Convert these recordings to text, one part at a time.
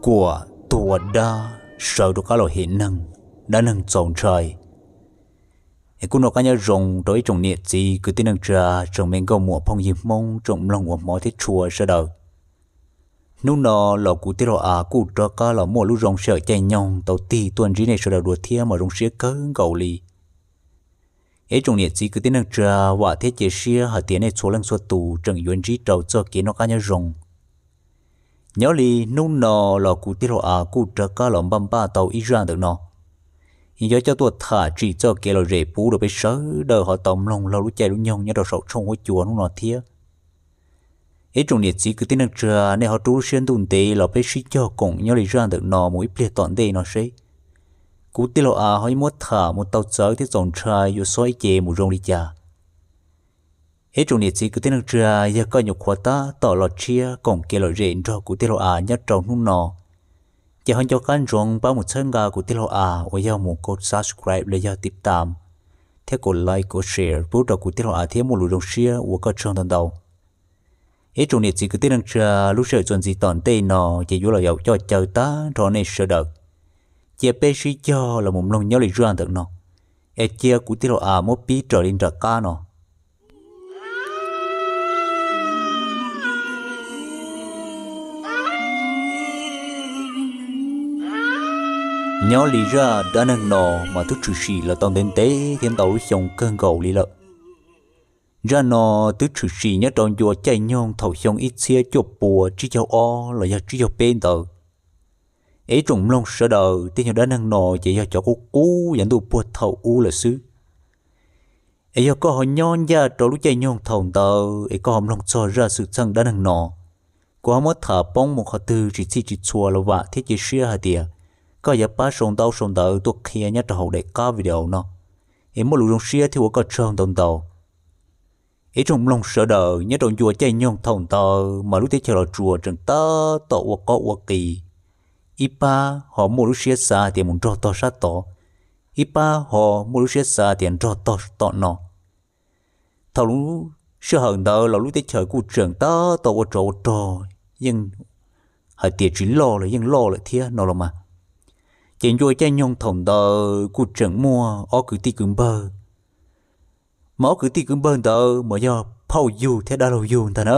Kuam tua dab sawv rov qab los hem neeg, dab neeg txaus ntshai. Es kuj noj qab nyob zoo rau ib tsoom niam txiv kwv tij neej tsa, tsoom me nkauj muam phooj ywg Hmoob, tsoom mloog uas hmov thiab tshua sawv daws. Hnub no los kuv tij laug As kuj rov qab los muaj lub zoo sij hawm caij nyoog tau tig tuaj ntsib nej sawv daws dua thiab mas zoo siab kawg nkaus li. Ib tsoom niam txiv kwv tij neej tsa, vam thiab cia siab hais tias nej txhua leej txhua tus tseem yuav ntsib rau txoj kev noj qab nyob zoo. Nyob li hnub no los kuv tij laug As kuj rov qab los npaj npaj tau ib zaj ntawm no, yuav coj tuaj tham tsim txoj kev lom zem pub rau peb sawv daws ho tau mloog laug lub caij lub nyoog nyob rau saum tshooj huab cua hnub no thiab. Ib tsoom niam txiv kwv tij neej tsa, nej ho rub lub siab ntuj ntev los peb sib cog koom nyob li zaj ntawm no mus ib pliag tom ntej no seb kuv tij laug As ho yuav muab tham mus tau txawv thiab txaus ntshai yuav xob ib ce mus zoo li cas. Ib tsoom niam txiv kwv tij neej tsa, yog koj nyuam qhuav tab tom los tshiab koom kev lom zem nrog kuv tij laug As nyob rau hnub no, ces ho nco qab ntsoov pab mus txhawb nqa kuv tij laug As uas yog mus kaum subscribe los yog tiv tam, thiab kaum like kaum share pub rau kuv tij laug As thiab muaj lus zoo siab ua koj tsaug ntau ntau. Ib tsoom niam txiv kwv tij neej tsa, lub sij hawm txuas ntxiv tom ntej no ces yuav los yaum coj caw tag nrho nej sawv daws, cia peb sib cog los mus mloog nyob li zaj ntawm no, es cia kuv tij laug As muab pib raws li nram qab no. Nyob li zaj dab neeg no mas twb tshwm sim los tau ntev ntev thiab ntau lub xyoo kawg nkaus li lawm. Zaj no twb tshwm sim nyob rau ncua caij nyoog thaum xyoo ib txhiab cuaj pua tsib caug ob los yog tsib caug peb ntawd. Es ib tsoom mloog sawv daws, tej nyuag dab neeg no ces yog cov qub qub yav ntuj puag thaum ub lawm xwb. Es yog koj ho nyob ncaj rau lub caij nyoog thaum ntawd es koj ho mloog txog zaj xwm txheej dab neeg no, kuv ho muab tham poob mus qhov twg tsis txhij tsis txhua los vam thiab cia siab hais tias koj yuav pab sau ntaub sau ntawv tuaj qhia nyob rau hauv daim qab video no, es muaj lus zoo siab thiab ua koj tsaug ntau ntau. Ib tsoom mloog sawv daws, nyob rau ncua caij nyoog thaum ntawd mas lub teb chaws Los Tsuas tseem tab tom ua qob ua qis, ib pab ho muaj lub siab xav tias mus nrog tog sab tod, ib pab ho muaj lub siab xav tias nrog tog tom no. Thaum lub sij hawm ntawd los lub teb chaws kuj tseem tab tom ua tsov ua rog, yeej hais tias tsis loj los yeej loj lawm thiab no los mas. Ces ncua caij nyoog thaum ntawd kuj tseem muaj ob kwv tij kwv npawg, mas ob kwv tij kwv npawg ntawd mas yog phauj yug thiab dab laug yug ntag na.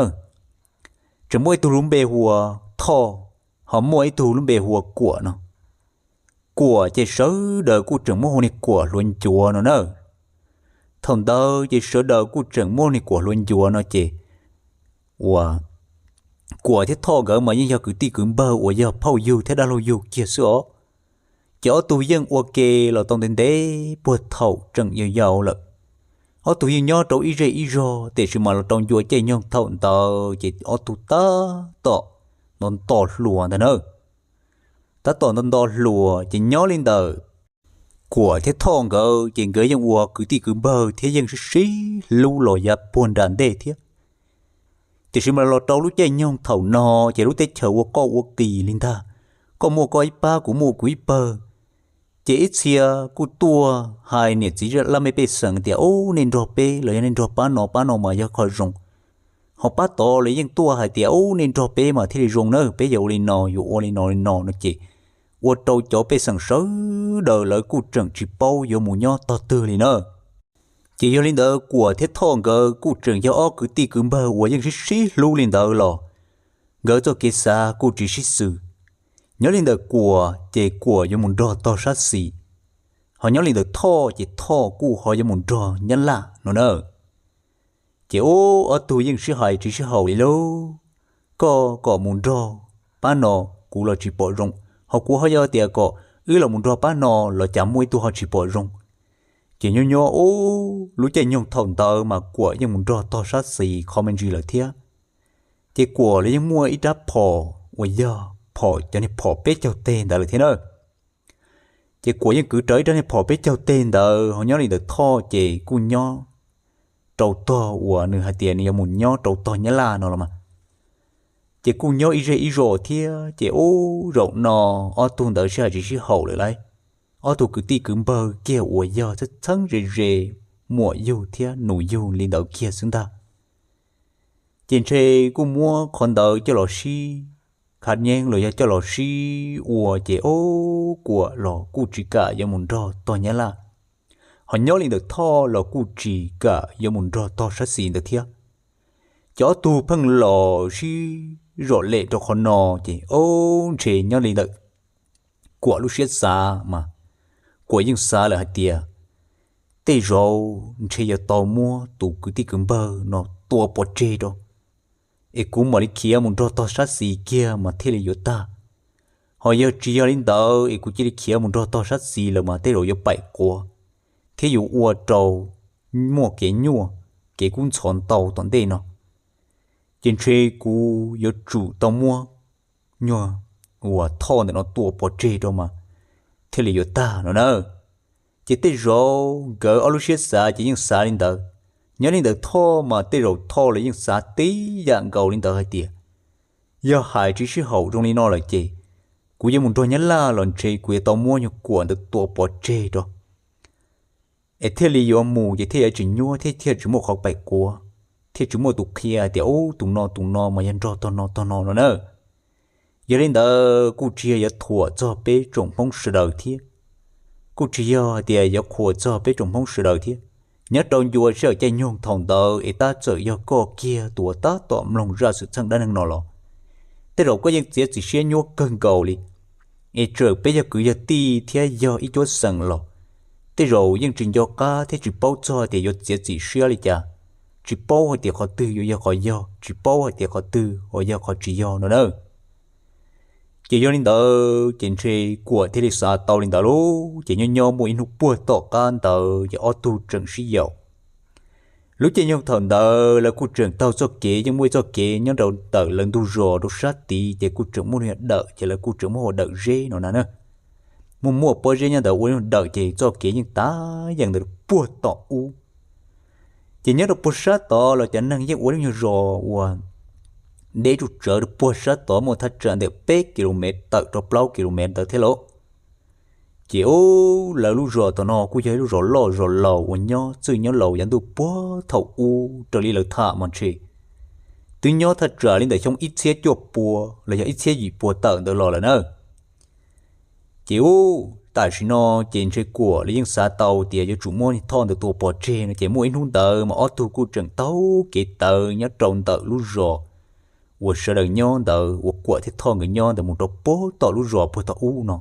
Tseem muaj ib tug lub npe hu ua Thoj, ho muaj ib tug lub npe hu ua Kuam no. Kuam ces sawv daws kuj tseem muab hu niag Kuam hluav ncuav no na. Thaum ntawd ces sawv daws kuj tseem muab niag Kuam hluav ncuav no ces, ua, Kuam thiab Thoj nkawd mas yeej yog kwv tij kwv npawg uas yog phauj yug thiab dab laug yug kiag xwb os. Ces ob tug yeej ua ke los tau ntev ntev puag thaum tseem yau yau lawm. Ob tug yeej nyob rau ib zej ib zog, tiam sis mas los rau ncua caij nyoog thaum ntawd ces ob tug tab tom nto nto hluas ntag na. Tab tom nto nto hluas ces nyob li ntawm Kuam thiab Thoj nkawd ces nkawd yeej ua kwv tij kwv npawg thiab yeej sib sib hlub los yav puag nram ntej thiab. Tiam sis mas los rau lub caij nyoog thaum no ces lub teb chaws ua qoj ua qis li ntag, koj muaj koj ib pab, kuv muaj kuv ib pawg. Ces ib txhia kuj tuaj hais niam txiv laj mej pej xeem tias, Ub, nej nrog peb los yog nej nrog pab no, pab no mas yog qhov zoo. Ho pab tod los yeej tuaj hais tias, Ub, nej nrog peb mas thiaj li zoo na, peb yuav ua li no, yuav ua li no li no no ces ua rau cov pej xeem sawv daws lawv kuj tseem tsis paub yuav mus nyob tog twg li na. Ces yog li ntawd Kuam thiab Thoj nkawd kuj tseem yog ob kwv tij kwv npawg uas yeej sib sib hlub li ntawd los nkawd txoj kev xav kuj tsis sib xws. Nyob li ntawm Kuam ces Kuam yuav mus nrog tog sab xis, ho nyob li ntawm Thoj ces Thoj kuj ho yuav mus nrog Nyab Laj no na. Ces ub, ob tug yeej sib hais tsis sib haum li lauj. Koj kom mus nrog pab no, kuv los tsis pom zoo, ho kuv ho yog tias kom wb los mus nrog pab no los cas muaj ib tug ho tsis pom zoo. Ces nyob nyob ub, lub caij nyoog thaum ntawd mas Kuam yeej mus nrog tog sab xis qhov me ntsis lawm thiab. Ces Kuam los yeej muaj ib rab phom uas yog phom, cov niag phom peb caug teg ntawd lawm thiab na. Ces Kuam yeej kwv rawv ib rab niag phom peb caug teg ntawd ho nyob li ntawm Thoj ces kuj nyob rau tog uas nws hais tias nws yuav mus nyob rau tog Nyab Laj no los mas. Ces kuj nyob ib zej ib zos thiab ces ub, zaum no ob tug ntawd sib hais tsis sib haum lawm lauj. Ob tug kwv tij kwv npawg kiag uas yog txheeb txheeb ze ze, muam yug thiab nus yug li ntawd kiag xwb ntag. Ces ntshe kuj muab qhov ntawd coj los sib khav nyeeb los yog coj los sib ua ces ob Kuam los kuj tsis kam yuav mus nrog tog Nyab Laj, ho nyob li ntawm Thoj los kuj tsis kam yuav mus nrog tog Sab Xis ntawd thiab. Ces ob tug pheej los sib zom lem rau qhov no, ces ob ntshe nyob li ntawm Kuam lub siab xav mas Kuam yeej xav lawm hais tias tej zaum ntshe yuav tau muab tus kwv tij kwv npawg no tua pov tseg rau, es kuv mam li khiav mus nrog tog Sab Xis kiag mas thiaj li yuav tag. Ho yog tsis yog li ntawd es kuv cia li khiav mus nrog tog Sab Xis lawm mas tej zaum yuav paim quav thiab yuav ua rau muaj kev nyuaj, kev kub ntxhov ntau tom ntej no. Ces ntshe kuv yuav tsum tau muab nyuag uas Thoj ntawm no tua pov tseg rau mas thiaj li yuav tag no na. Ces tej zaum nkawd ob lub siab xav ces yeej xav li ntawd. Nyob li ntawm Thoj mas tej zaum Thoj los yeej xav tib yam nkaus li ntawd hais tias yog hais tsis sib haum zoo li no lawm ces kuv yuav mus nrog Nyab Laj los ntshe kuv yuav tau muab nyuag Kuam ntawd tua pov tseg rau, es thiaj li yuav mus ces thiaj yuav tsis nyuaj thiab thiaj tsis muaj qhov paim quav, thiaj tsis muaj tus qhia tias ub tus no tus no mas yog nrog tog no tog no no na. Yog li ntawd kuj tsis yog yuav thuam txog peb tsoom Hmoob sawv daws thiab, kuj tsis yog hais tias yuav qhuas txog peb tsoom Hmoob sawv daws thiab. Nyob rau ncua sij hawm caij nyoog thaum ntawd es tab txawm yog koj kiag tus uas tab tom mloog zaj xwm txheej dab neeg no los, tej zaum koj yeej txiav txim siab nyuaj kawg nkaus li. Es txawm peb yog kwv yog tij thiab yog ib cuab xeem los tej zaum yeej tsis nco qab thiab tsis paub txog tias yuav txiav txim siab li cas, tsis paub hais tias qhov twg yuav yog qhov yog, tsis paub hais tias qhov twg uas yog qhov tsis yog no na. Ces yog li ntawd ces ntshe Kuam thiaj li xav tau li ntawd lauj, ces nyob nyob muaj ib hnub puag tom qab ntawd ces ob tug tseem sib yaum. Lub caij nyoog thaum ntawd lawv kuj tseem taug txoj kev, yeej muaj ib txoj kev nyob rau ntawm lawv ntug zos rau sab tid ces kuj tseem muaj dawm, ces lawv kuj tseem muaj ua dawm zeb no na. Muaj muaj pob zeb nyob ntawd ua dawm ces txoj kev yeej tav yees ntawd puag tom ub. Ces nyob rau puag sab tod los cov neeg yeej ua lub nyuag zos uas deb tsuj tsawv rau puag sab tod muaj thaj tsam ntawm peb kilomev tawm rau plaub kilomev ntawd thiab lauj. Ces ub, lawv lub zos tom no kuj yog ib lub zos loj zos laus uas nyob txwj nyob laus yav ntuj puag thaum ub raws li lawv tham mas ntshe twb nyob thaj tsam li ntawm xyoo ib txhiab cuaj pua los yog ib txhiab yim pua tawm ntawd los lawm na. Ces ub, tam sim no ces ntshe Kuam lawv yeej xav tau tias yuav tsum muab Thoj ntawd tua pov tseg no ces muaj ib hnub ntawd mas ob tug kuj tseem taug kev tawv nyob rau ntawm lub zos uas sawv daws nyob ntawd uas Kuam thiab Thoj nkawd nyob ntawd mus rau puag tom lub zos puag tom ub no.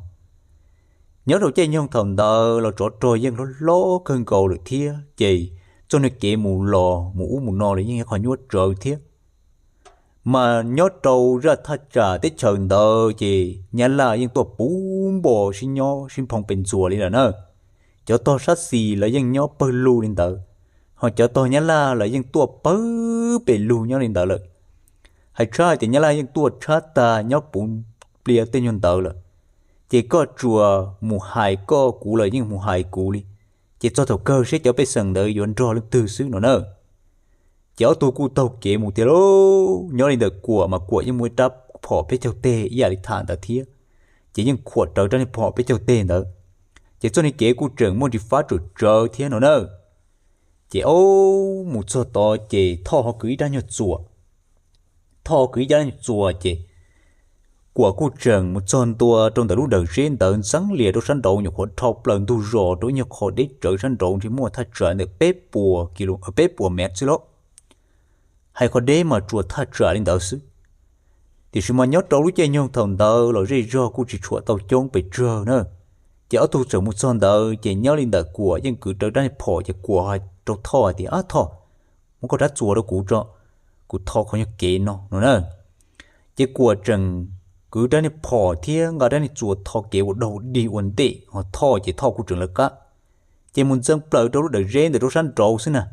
Nyob rau caij nyoog thaum ntawd los tsov rog yeej hlob hlob kawg nkaus lawm thiab ces txoj niag kev mus los mus ub mus no los yeej yog qhov nyuaj tsawv thiab. Mas nyob rau zaj thaj tsam teb chaws ntawd ces Nyab Laj yeej tuaj puv npo sib nyob sib nphoo pes ntxuas li lawm na. Cov tog sab xis lawv yeej nyob pawg lug li ntawd, ho cov tog Nyab Laj lawv yeej tuaj pawg pes lug nyob li ntawd lawm. Hais tshab hais tias Nyab Laj yeej tuaj tshab tag nyob puv pliav tej nyuag ntawd lawm, ces koj tsuas mus hais koj, kuv los yeej mus hais kuv li, ces txog thaum kawg seb cov pej xeem ntawd yuav nrog leej twg xwb no na. Ces ob tug kuj taug kev mus tiag lauj. Nyob li ntawm Kuam mas Kuam yeej muaj ib rab phom peb caug teg ib yam li tham ntawd thiab, ces yeej khuam rawv rab niag phom peb caug teg ntawd, ces txoj niag kev kuj tseem muaj ris fab tsawm tsawv thiab no na. Ces ob mus txog tod ces Thoj ho kwv ib rab nyuag txuas. Thoj ho kwv ib rab nyuag txuas ces Kuam kuj tseem mus txog ntua rau ntawm lub dawm zeb ntawd ntxeev lias rau sab nraud nyuam qhuav dhau plaws ntug zos rau ib nyuag qho deb tsawv sab nraud ntshe muaj thaj tsam ntawm peb puas kis, peb puas mev xwb lauj. Hais qhov deb mas tsuas thaj tsam li ntawd xwb. Tiam sis mas nyob rau lub caij nyoog thaum ntawd los zej zog kuj tsis tshuam tau coob pes tsawg na. Ces ob tug txawm mus txog ntawd ces nyob li ntawm Kuam yeej kwv rawv rab niag phom ces Kuam hais rau Thoj hais tias, Ab Thoj, muab koj rab txuas rau kuv tso, kuv tho qhov nyuag kev no no na. Ces Kuam tseem kwv rab niag phom thiab nqa rab niag txuas tho kev ua dog dig ua ntej, ho Thoj ces Thoj kuj tseem lawv qab, ces mus ntxeev plaws rau lub dawm zeb ntawd rau sab nraud xwb na.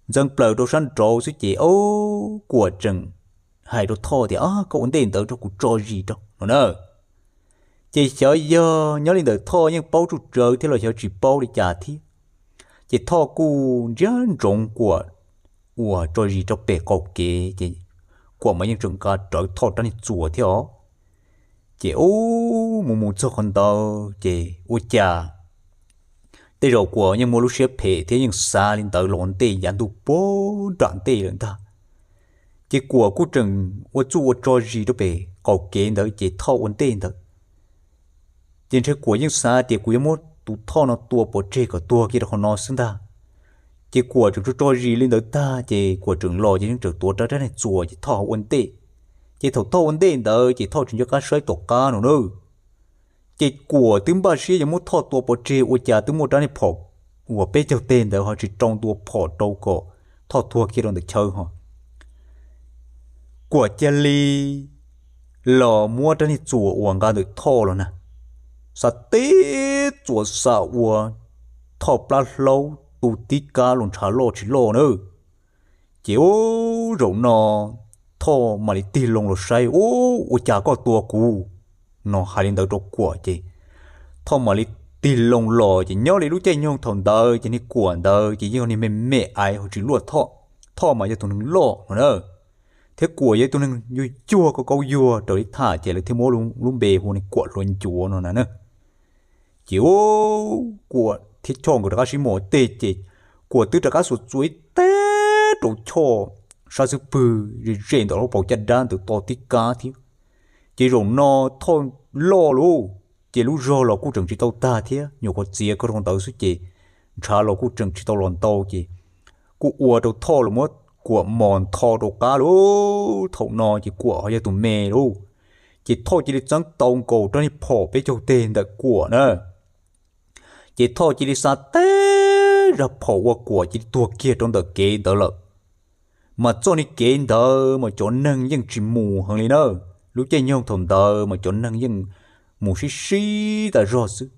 Ntxeev plaws rau sab nraud xwb ces ob Kuam tseem hais rau Thoj tias, Ab, koj ua ntej ntawd rau kuv tso zis rau no na. Ces xyov yog nyob li ntawm Thoj yeej paub tsuj tsawv thiab los xyov tsis paub li cas thiab, ces Thoj kuj ntsiab ntsoov Kuam uas tso zis rau pem qaum kev ces Kuam mas yeej tseem nqa rawv Thoj rab niag txuas thiab os. Ces ub, mus mus txog qhov ntawd ces ua cas tej zaum Kuam yeej muaj lub siab phem thiab yeej xav li ntawd los ntej yav ntuj puag nram ntej lawm ntag. Ces Kuam kuj tseem ua txuj ua tso zis rau pem qaum kev ntawd ces Thoj ua ntej ntawd. Ces ntshe Kuam yeej xav tias kuv yuav muab tus Thoj no tua pov tseg kom tuag kiag rau qhov no xwb ntag. Ces Kuam tseem tso tso zis li ntawd tag ces Kuam tseem los ces yeej tseem tuav rab niag txuas ces Thoj ua ntej. Ces thaum Thoj ua ntej ntawd ces Thoj tsis nco qab saib tom qab no na. Ces Kuam twb npaj siab yuav muab Thoj tua pov tseg ua cas twb muaj rab niag phom uas peb caug teg ntawd ho tsis rau ntua phom rau kom Thoj tuag kiag rau ntawm chaw ho. Kuam cia li los muab rab niag txuas uas nqa ntawm Thoj los na, xa teb txuas xa ua Thoj plab hlaub tu tib kab los ntshav loj tsis loj na. Ces ub, zaum no Thoj mam li tig loo los saib, ub, ua cas koj tua kuv? No hais li ntawd rau Kuam ces Thoj mam li tig loo los ces nyob li lub caij nyoog thaum ntawd ces niag Kuam ntawd ces yeej yog niag me me aiv ho tsis luaj Thoj. Thoj mas yog tus neeg loj no na, thiab Kuam yog ib tug neeg yuag yuag kaub kaub yuag raws li tham ces lawv thiaj muab lub npe hu ua niag Kuam hluav ncuav no na. Ces ub, Kuam thiab Thoj nkawd rov qab sib muag ua ntej ces Kuam twb rov qab xuas txuas ib teg rau Thoj sab xub pwg ze ze ntawm lub paus caj dab ntawd to tib kab thiab. Ces zaum no Thoj loj lauj, ces lub zog los kuj tseem tsis tau tag thiab, nyuam qhuav txiav kawg rau ntawd xwb ces ntshav los kuj tseem tsis tau los ntau ces kuj ua rau Thoj los muab Kuam mos ntho rau qab lauj. Thaum no ces Kuam ho yog tus me lauj, ces Thoj cia li txeeb tau nkaus rab niag phom peb caug teg ntawm Kuam na. Ces Thoj cia li xa teb zaj phom ua Kuam cia li tuag kiag rau ntawm kev ntawd lawm. Mas txoj niag kev ntawd mas cov neeg yeej tsis mus heev li na. Lub caij nyoog thaum ntawd mas cov neeg yeej mus sib sib tas zog xwb.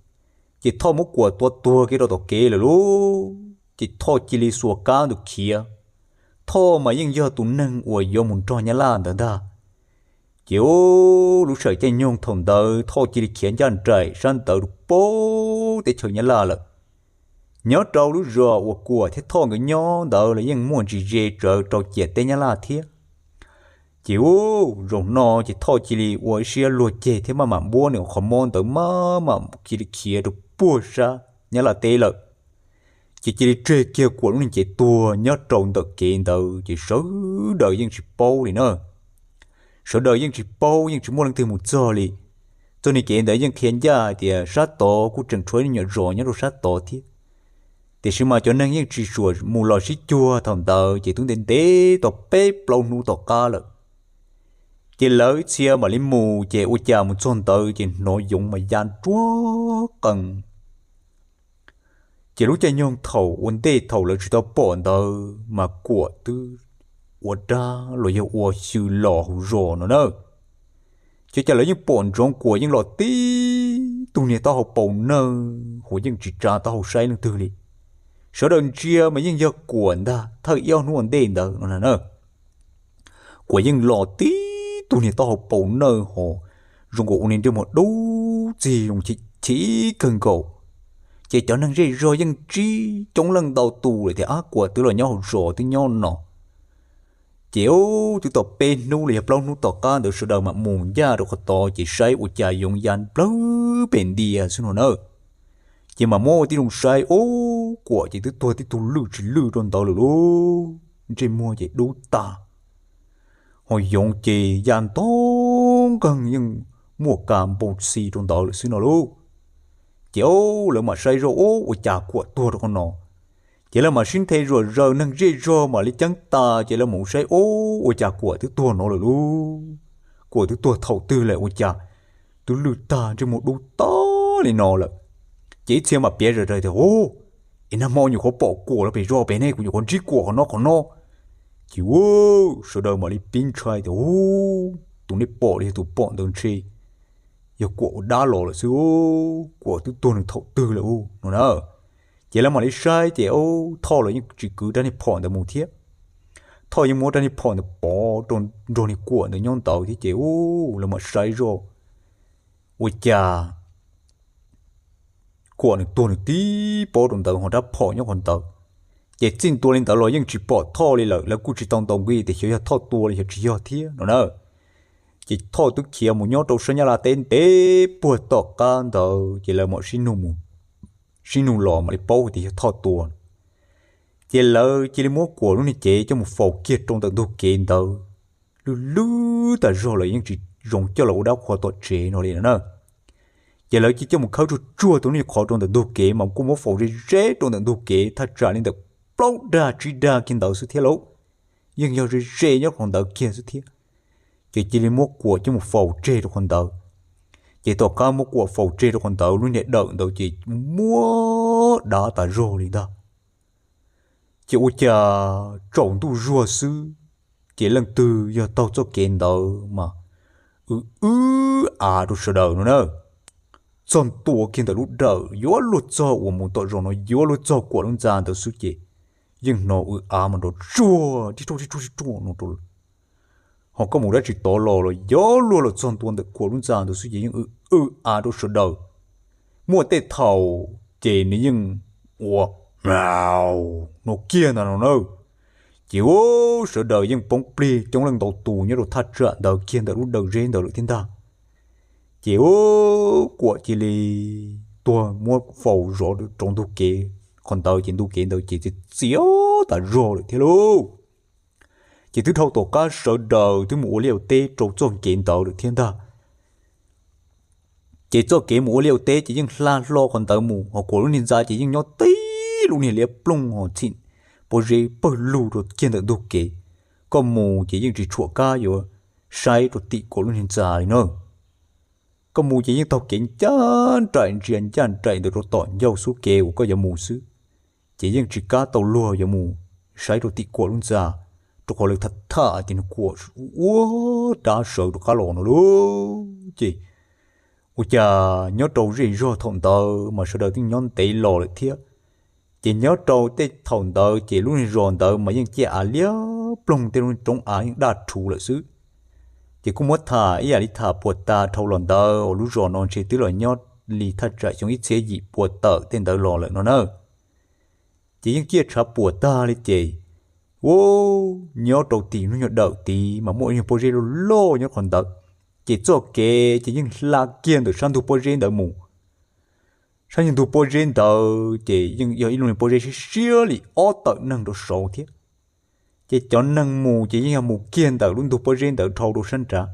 Ces Thoj muab Kuam tua tuag kiag rau tom kev lawm lauj, ces Thoj cia li xuas kab ntawd khiav. Thoj mas yeej yog tus neeg uas yuav mus nrog Nyab Laj ntawd ntag. Ces ub, lub sij hawm caij nyoog thaum ntawd Thoj cia li khiav ncaj nraim sab ntawd rau puag teb chaws Nyab Laj lawm. Nyob rau lub zos uas Kuam thiab Thoj nkawd nyob ntawd los yeej muaj ntsis ze tsawv rau ciam teb Nyab Laj thiab. Ces ub, zaum no ces Thoj cia li ua ib siab luag ceg thiab maj mam npuab nws qhov mob ntawd maj mam cia li khiav rau puag sab Nyab Laj teb lawm. Ces cia li tseg kiag Kuam lub neej cev tuag nyob rau ntawm kev ntawd ces sawv daws yeej tsis paub li na. Sawv daws yeej tsis paub, yeej tsis muaj leej twg mus txog li. Txoj niag kev ntawd yeej qhia ncaj hais tias sab tod kuj tseem tshuav ib nyuam zos nyob rau sab tod thiab. Tiam sis mas cov neeg yeej tsis tshua mus los sib cuag thaum ntawd ces twb ntev ntev tau peb plaub hnub tom qab lawm. Ces lawv ib txhia mam li mus ces ua cas mus txog ntawd ces hnov yoov mas ya nruab qees. Ces lub caij nyoog thaum ua ntej thaum lawv tsis tau pom ntawd mas Kuam twb ua dab los yog ua xyw los hauv zos no na. Ces cas lawv yeej pom ntsoov Kuam yeej los tib tug niag taub hau paus nawj hauv, yeej tsis tsa taub hau saib leej twg li. Sawv daws ntsia mas yeej yog Kuam ntag, thawj ib ob hnub ua ntej ntawd no na. Kuam yeej los tib tug niag taub hau paus nawj hauv, zoo nkaus ua niag ntsej muag dub txig zoo chim kawg nkaus. Ces cov neeg zej zog yeej ntsib coob leej ntau tus lawm tias, ab, Kuam twb los nyob hauv zos twb nyob no. Ces ub, twb tau peb hnub los yog plaub hnub tom qab ntawd sawv daws mam mus ncaj rau qhov tod ces saib ua cas yoov ya nplawg pem ntia xwb no na. Ces mam muab ua tib zoo saib, ub, Kuam ces twb tuag tib tug lwj tsis lwj rau ntawd lawm lauj, ntsej muag ces dub tag, ho yoov ces ya ntau nkeeg yeej muaj kas npau xi rau ntawd lawm xwb no lauj. Ces ub, lawv mam saib zoj, ub, ua cas Kuam tuag rau qhov no. Ces lawv mam sib nthe zuam zaws, neeg zej zog mam li ceeb tas ces lawv mam mus saib, ub, ua cas Kuam twb tuag no lawm lauj, Kuam twb tuag thaum twg lawm ua cas twb lwj tag ntsej muag dub tag li no lawm. Ces ib txhia mam piav zom zaws tias, ub, es nag hmo nyuam qhuav pom Kuam los pem zos pem ne, kuv nyuam qhuav ntsib Kuam qhov no qhov no. Ces ub, sawv daws mam li pib ntshai tias, ub, tus nej pom los yog tus pom ntawd ntshe yog Kuam ua dab los lawm xwb, Kuam twb tuag nws thaum twg lawm no na. Ces lawv mam li saib ces ub, Thoj los yeej tsis kwv rab niag phom ntawd mus thiab. Thoj yeej muab rab niag phom ntawd pov rau nrog niag Kuam ntawd nyob ntawd thiab ces ub, lawv mam saib zoj, ua cas Kuam nws tuag nws tib pob rau ntawd ho rab phom nyob qhov ntawd. Ces txij ntua li ntawd los yeej tsis pom Thoj li lawm, lawv kuj tsis tau ntaus nqi tias xyov yog Thoj tua los xyov tsis yog thiab no na. Ces Thoj twb khiav mus nyob rau sab Nyab Laj teb ntev puag tom qab ntawd ces lawv mam sib nug los mam li paub hais tias yog Thoj tua. Ces lawv cia li muab Kuam lub niag cev coj mus faus kiag rau ntawm ntug kev ntawd. lwj lwj tas zog lawm yeej tsis zoo coj los ua dab qhua tom tsev no li no na. Ces lawv cia coj mus khawb tsuag tsuag tus niag qhov rau ntawm ntug kev mas kuj muab faus ze ze rau ntawm ntug kev thaj tsam li ntawm plaub dag tsib dag kiag ntawd xwb thiab lauj. Yeej yog ze ze nyob qhov ntawd kiag xwb thiab. Ces cia li muab Kuam coj mus faus tseg rau qhov ntawd. Ces tom qab muab Kuam faus tseg rau qhov ntawd lub niag dawm ntawd ces muab dav tas zog li ntag. Ces ua cas tsaus ntuj zuag xwb, ces leej twg yog taug txoj kev ntawd mas w w av rau sawv daws no na. Txog ntua kiag ntawm lub dawm yuav luag txog uas mus tom zos no yuav luag txog Kuam lub ntxa ntawd xwb ces yeej hnov w av mas nrov tsuag tib ruaj tib ruaj tib ruaj no rau lawm. Ho koj mus dab tsi tod los los yuav luag los txog ntua ntawm Kuam lub ntxa ntawd xwb ces yeej w w av rau sawv daws. Muaj tej thaum ces nws yeej ua no kiag ntag no na. Ces u, sawv daws yeej poob plig coob leej ntau tus nyob rau thaj tsam ntawd kiag ntawm lub dawm zeb ntawd lawm thiab ntag. Ces u, Kuam cia li tuag muab faus zov rau ntug kev, qhov ntawd ces ntug kev ntawd ces txias txias tas zog lawm thiab lauj. Ces twb dhau tom qab sawv daws twb mus ua liaj ua teb rau txoj kev ntawd lawm thiab ntag. Ces txoj kev mus ua liaj ua teb ces yeej hla hlo qhov ntawd mus, ho Kuam lub niag ntxa ces yeej nyob tib lub niag liab plooj ho txhim pob zeb pawg lug rau kiag ntawm ntug kev. Koj mus ces yeej tsis tshua kam yuav saib rau tim Kuam lub niag ntxa li na. Koj mus ces yeej taug kev ncaj nraim ntsia ncaj nraim ntawd rau tom ncauj xub kev uas koj yuav mus xwb, ces yeej tsis kam tau luag yuav mus saib rau tim Kuam lub ntxa, rau qhov lawv tham tham tias nws Kuam ua dab sawv rov qab los no lauj. Ces ua cas nyob rau zej zog thaum ntawd mas sawv daws twb nyob ntev los lawm thiab. Ces nyob rau tej thaum ntawd ces lub niag zos ntawd mas yeej ciaj av liab ploog, tej lub roob av yeej daj rhuv lawm xwb. Ces kuj muab tham ib yam li tham puas tas dhau los ntawd uas lub zos no ntshe twb los nyob li thaj tsam xyoo ib txhiab yim pua tawm tej ntawd los lawm no na. Ces yeej ciaj tshav puas tag li ces, u, nyob rau tim hnub nyoog dawm tid mas muaj ib niag pob zeb loj loj nyob qhov ntawd. Ces txoj kev ces yeej hla kiag ntawm sab ntug pob zeb ntawd mus. Sab ntug pob zeb ntawd ces yeej yog ib lub niag pob zeb siab siab li ob tawm neeg rau saud thiab. Ces cov neeg mus ces yeej yog mus kiag ntawm lub ntug pob zeb ntawd dhau rau sab nrad,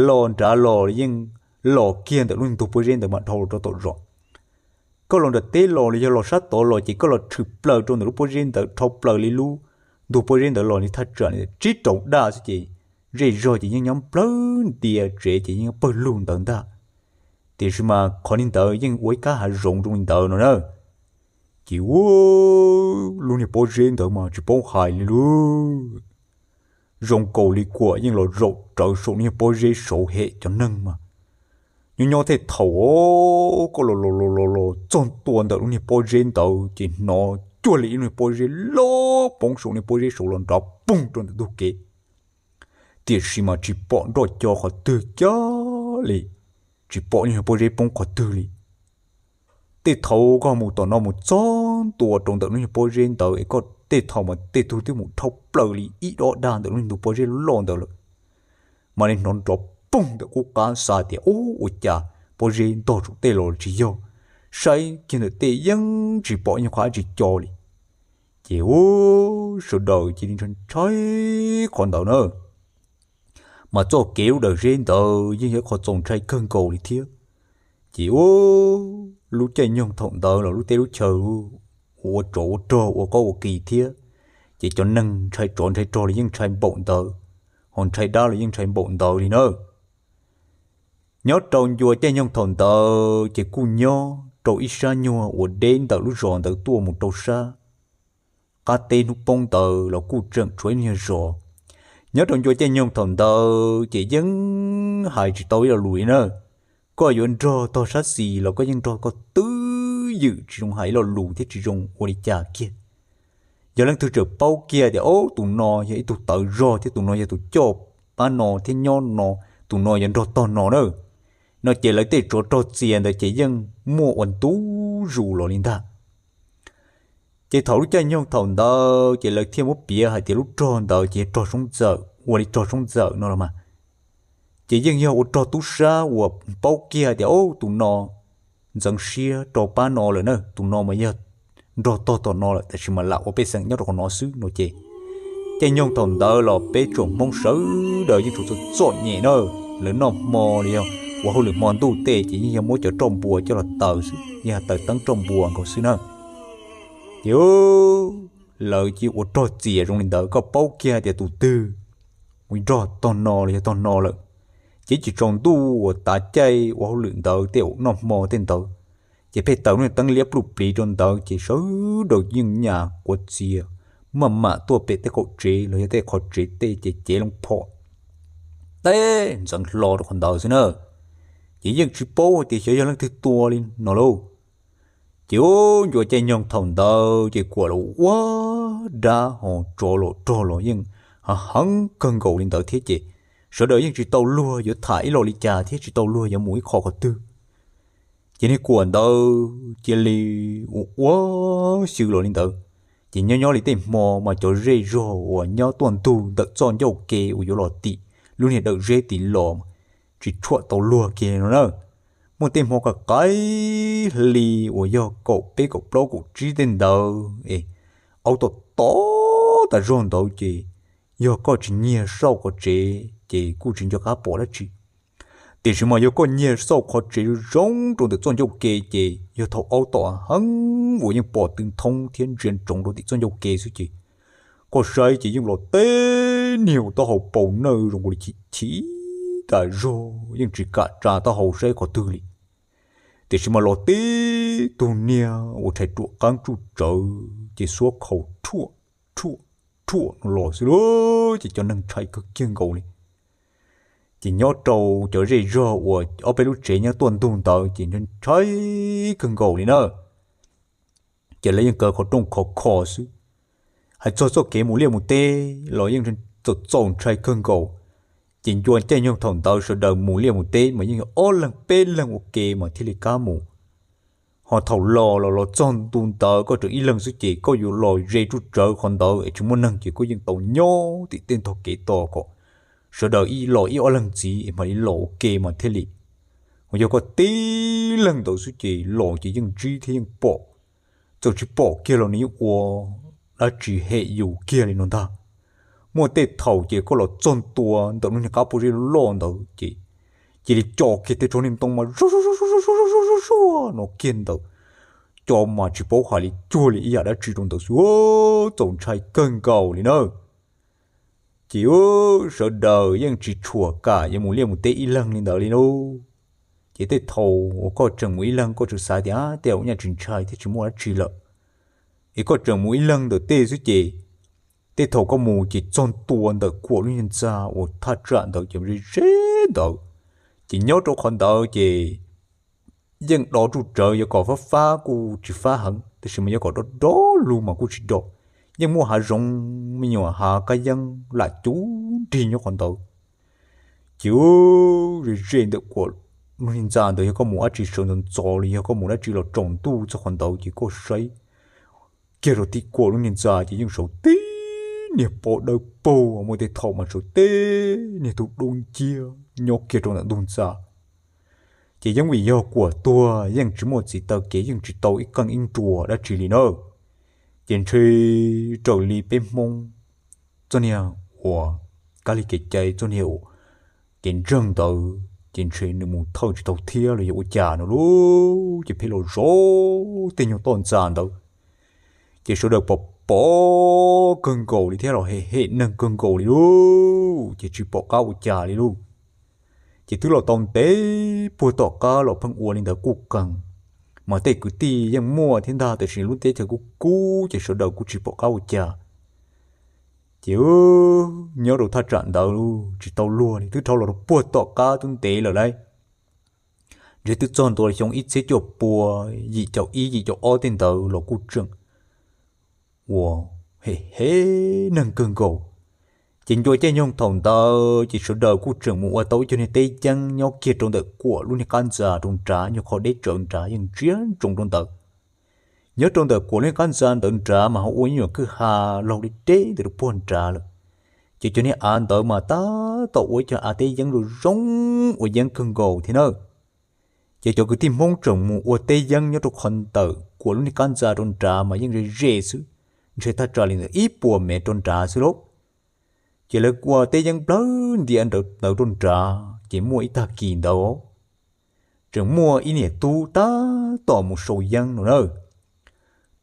los nrad los yeej los kiag ntawm lub ntug pob zeb ntawd mas dhau los rau tom zos. Koj los nram teb los los yog los sab tod los ces koj los tshwm plaws rau ntawm lub pob zeb ntawd dhau plaws li lub ntug pob zeb ntawd los li thaj tsam li tsib rau dag xwb ces zej zog ces yeej nyob nplawg ntia tsev ces yeej nyob pawg lug ntawd ntag. Tiam sis mas qhov niag ntawd yeej ua ib kab hav zoov zoo li ntawd no na. Ces u, lub niag pob zeb ntawd mas tsis paub hais li lub zoo nkaus li Kuam yeej los zaum rawv saum niag pob zeb saud hem cov neeg mas. Nyob nyob tej thaum koj los los los los los txog ntua ntawm lub niag pob zeb ntawd ces hnov cuag li ib lub niag pob zeb loj poob saum niag pob zeb saud los nrov poog rau ntawm ntug kev. Tiam sis mas tsis pom nroj co qhov twg kiag li, tsis pom niag pob zeb poob qhov twg li. Tej thaum koj mus tom no mus txog ntua rau ntawm lub niag pob zeb ntawd es koj tej thaum mas tej tug twb mus dhau plaws li ib dob dag ntawm lub niag ntug pob zeb loj ntawd lawm. Mas li hnov nrov poog ntawm qub qab xav tias ub ua cas pob zeb ntog saum tej los tsis yog, saib kiag ntawm tej yeej tsis pom ib nyuag qhov dab tsi co li. Ces u, sawv daws cia li ntshai ntshai qhov ntawd na. Mas txoj kev lub dawm zeb ntawd yeej yog ib qho txaus ntshai kawg nkaus li thiab. Ces u, lub caij nyoog thaum ntawd los lub teb lub chaw ua tsov ua rog ua qaub ua qis thiab, ces cov neeg ntshai tsov ntshai rog los yeej ntshai npaum ntawd, ho ntshai dab los yeej ntshai npaum ntawd li na. Nyob rau ncua caij nyoog thaum ntawd ces kuj nyob rau ib sab nyuag uas deb ntawm lub zos ntawd tuaj mus rau sab qab teb hnub poob ntawd los kuj tseem tshuav ib nyuag zos. Nyob rau ncua caij nyoog thaum ntawd ces yeej hais tsis tau ib lo lus li na. Koj yuav nrog tog sab xis los koj yeej nrog koj twb ywm tsis zoo hais ib lo lus thiab tsis zoo ua li cas kiag. Yog leej twg tseem paub kiag tias ob tus no yog ib tug tawv zog thiab tus no yog tus coj pab no thiab nyob no, tus no yuav nrog tog no na, no ces lawv tej tsov rog txias ntawd ces yeej muaj ua ntu zus los li ntag. Ces thaum lub caij nyoog thaum ntawd ces lawv thiaj muab piav hais tias lub rog ntawd ces yog rog soob ntxawm, ua li rog soob ntxawm no los mas, ces yeej yog ua rog tub sab uas paub kiag tias ob tus no ntxeev siab rau pab no lawm na, tus no mas yog nrog tog tom no lawm tab sis mas lam ua pej xeem nyob rau qhov no xwb no ces Caij nyoog thaum ntawd los peb tsoom Hmoob sawv daws yeej tsuas txom txom nyem na. Lawv noj hmo los yog ua hauj lwm hmo ntuj tej ces yeej yog muab cov roj npua coj los taws xwb, yeej yog taws teeb roj npua nkaus xwb na. Ces lawv cia ua rog txias zoo li ntawd, koj paub kiag tias tus twg mus nrog tog no los yog tog no lawm, ces tsis tsaus ntuj uas tav caij ua hauj lwm ntawd tej, noj hmo tej ntawd, ces pheej taws lub teeb liab pluj pliv rau ntawd ces sawv daws yeej nyas quav txias maj mam tuaj pem tej qaum tsev los yog tej qhov tsev tej ces cev loo phom teb ntxeev hlo rau qhov ntawd xwb na. Ces yeej tsis paub hais tias xyov yog leej twg tua li no lauj. Ces ua ncua caij nyoog thaum ntawd ces kuam los ua dab ho tsov los rog los yeej heev kawg nkaus li ntawd thiab ces sawv daws yeej tsis tau luag yuav tham ib los li cas thiab tsis tau luag yuav mus ib qho qhov twg. Ces niag kuam ntawd cia li ua ua xyw los li ntawd. Ces nyob nyob li tej hmo mas cov zej zog uas nyob tuaj ntug ntawm txoj ncauj ke uas yuav los tim lub niag dawm zeb tim los tsis tshuam tau luag kiag no na. Muaj tej hmo kaj qaib hli uas yog kaum peb kaum plaub kaum tsib tej ntawd es aub tom tom tas zog ntawd ces yog koj tsis nyiag xauj qhov tsev ces kuj tsis nco qab pom dab tsi. Tiam sis mas yog koj nyiag xauj qhov tsev zoo rau ntawm txoj ncauj ke ces yog thaum aub tom heev uas yeej pom tw thoob thiab ntsia ntsoov rau tim txoj ncauj ke xwb ces koj saib ces yeej los tib niag ua taub hau paus nawj zoo li chim chim tas zog yeej tsis kam tsa taub hau saib qhov twg li. Tiam sis mas los tib tug niag uas rhais ruam qeeb tsuj tsawv ces xuab khau rhuaj rhuaj rhuaj no los xwb lauj, ces cov neeg ntshai kawg kiag nkaus li. Ces nyob rau cov zej zog uas ob peb lub tsev nyob tuaj ntug ntawd ces ntshai kawg nkaus li na. Ces lawv yeej kaw qhov rooj khov kho xwb, hais txog txoj kev mus liaj mus teb los yeej txaus txaus ntshai kawg nkaus. Ces ncua caij nyoog thaum ntawd sawv daws mus liaj mus teb mas yeej yog ob leeg peb leeg ua ke mas thiaj li kam mus. Ho thaum los los los txog ntu ntawd koj tseem ib leeg xwb ces koj yuav los ze tsuj tsawv qhov ntawd es tsis muaj neeg ces koj yeej tau nyob tim tej ntog kev tos kom sawv daws ib los ib ob leeg ntxiv es mam li los ua ke mas thiaj li. Ho yog koj tib leeg ntawd xwb ces los ces yeej ntsib thiab yeej pom, txawm tsis pom kiag los nws yeej ua dab tsi hem yus kiag li no ntag. Muaj tej thaum ces koj los txog ntua ntawm lub niag qab pob zeb loj ntawd ces cia li co kiag tej tsob niag ntoo mas zuj zuj zuj zuj no kiag ntawd, co mas tsis paub hais li cuag li ib yam dab tsi rau ntawd xwb, txaus ntshai kawg nkaus li na. Ces sawv daws yeej tsis tshua kam yuav mus liaj mus teb ib leeg li ntawd li lauj. Ces tej thaum uas koj tseem mus ib leeg koj tseem xav tias tej zaum nyaj tsis ntshai thiab tsis muaj dab tsi lawm, es koj tseem mus ib leeg ntawm tej xwb ces tej thaum koj mus ces txog ntua ntawm kuam lub niag ntxa uas thaj tsam ntawd ces ze ze ntawd, ces nyob rau qhov ntawd ces yeej dov tsuj tsawv, yuav kom fab fab kuj tsis fab heev, tab sis mas yuav kom dov dov lug mas kuj tsis dov. Yeej muaj hav zoov, me nyuam hav kab yeeb lam cuv nrig nyob qhov ntawd. Ces ze ze ntawm kuam lub niag ntxa ntawd, yog koj mus dab tsi sawv ntxov ntxov li, yog koj mus dab tsi los tsaus ntuj txog qhov ntawd ces koj saib kiag rau tim kuam lub niag ntxa ces yeej sawv tib niag pob dawb paug, muaj tej thaum mas sawv tib niag tug dub nciab nyob kiag rau ntawm ntug ntxa. Ces yeej vim yog kuam tuag yeej tsis muaj txiv taw kev, yeej tsis tau ib qeej ib nruas dab tsi li na. Ces ntshe raws li peb Hmoob txoj niag uas kab li kev cai, txoj niag uas kev ntseeg ntawd ces ntshe nws mus thawj tsis tau thiab los yog ua cas no lauj, ces pheej los zov tej nyuag toj ntxa ntawd. Ces sawv daws pom pom kawg nkaus li thiab los hem hem neeg kawg nkaus li lauj, ces tsis pom qab ua cas li lauj. Ces twb los tau ntev puag tom qab los pheej ua li ntawd quj qees, mas tej kwv tij yeej muaj thiab ntag, tab sis lub teb chaws kuj kub ces sawv daws kuj tsis pom qab ua cas. Ces nyob rau thaj tsam ntawd tsis tau luag li, twb dhau los rau puag tom qab twb ntev lawm lauj. Ntshe twb txog ntua xyoo ib txhiab cuaj pua yim caum ib yim caum ob tej ntawd los kuj tseem ua hem hem neeg kawg nkaus. Ces ncua caij nyoog thaum ntawd ces sawv daws kuj tseem mus ua tau ib co niag teb yeeb nyob kiag rau ntawm kuam lub niag qab ntxa rau nrad, nyuag qhov deb tsawv nrad yeej ntsia ntsoov rau ntawd. Nyob rau ntawm kuam lub niag qab ntxa ntawd nrad mas ho ua ib nyuam kwj ha laug deb deb ntawm rau puag nrad lawm. Ces cov niag av ntawd mas tab tom ua ib co av teb yeeb zoo zoo ua yeeb kawg nkaus thiab na. Ces cov kwv tij Hmoob tseem mus ua teb yeeb nyob rau qhov ntawm kuam lub niag qab ntxa rau nrad mas yeej ze ze xwb, ntshe thaj tsam li ntawm ib puas mev rau nrad xwb lauj. Ces lawv ua teb yeeb plawg ntia ntawd rau nrad ces muaj ib tag kis ntawd tseem muaj ib niam tub tab tom mus sau yeeb no na.